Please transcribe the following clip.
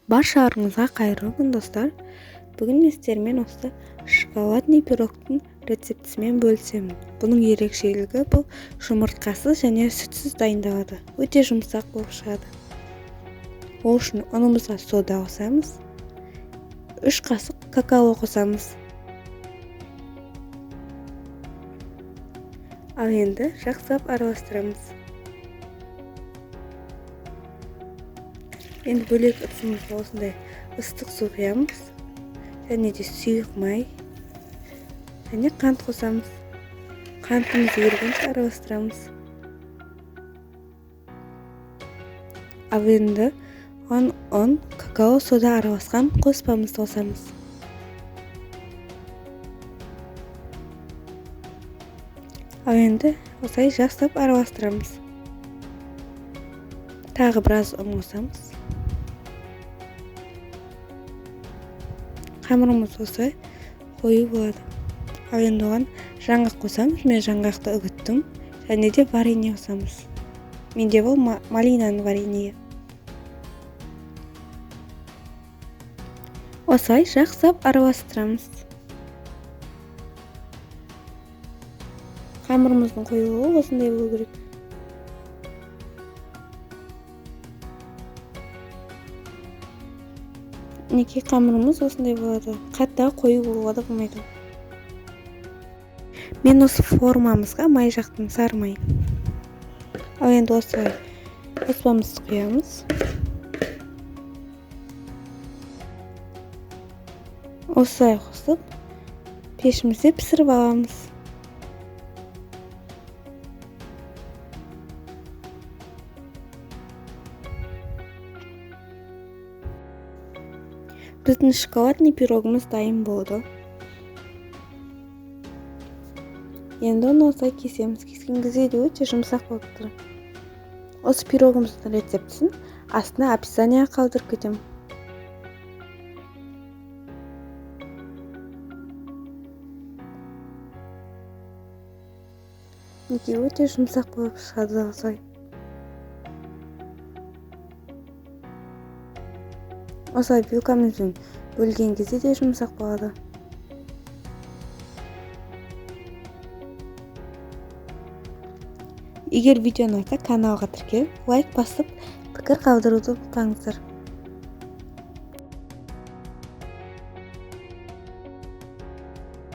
Баршаларыңызға қайырлы күн, достар. Бүгін мен сіздермен осы шоколадный пирогтың рецептісімен бөлісемін. Бұның ерекшелігі бұл жұмыртқасыз және сүтсіз дайындалады. Өте жұмсақ болып шығады. Ол үшін ұнымызға сода қосамыз. 3 қасық какао қосамыз. Ал енді жақсылап араластырамыз. Енді бөлек ыдысымызға осындай ыстық су құямыз. Және де сұйық май және қант қосамыз. Қантымыз ерігенше араластырамыз. Ал енді оған ұн, какао, сода араласқан қоспамызды қосамыз. Ал енді осылай жақсылап араластырамыз. Тағы біраз ұн қосамыз. Қамырымыз осылай қою болады. Ал енді оған жаңғақ қосамыз. Мен жаңғақты үгіттім. Және де варенье қосамыз. Менде бұл малинаның варенье. Осылай жақсылап араластырамыз. Қамырымыздың қоюлығы осындай болу керек. Мінекей қамырымыз осындай болады. Қатты қою болуға да болмайды. Мен осы формамызға май жақтым, сары май. Ал енді осылай қоспамызды құямыз. Осылай қосып пешімізде пісіріп аламыз. Біздің шоколадный пирогымыз дайын болды. Енді оны осылай кесеміз. Кескен кезде де өте жұмсақ болып тұр. Осы пирогымыздың рецептісін астына описанияға қалдырып кетемін. Мінекей өте жұмсақ болып шығады осылай. Осылай вилкамызбен бөлген кезде де жұмсақ болады. Егер видео ұнаса, каналға тіркеліп, лайк басып, пікір қалдыруды ұмытпаңыздар.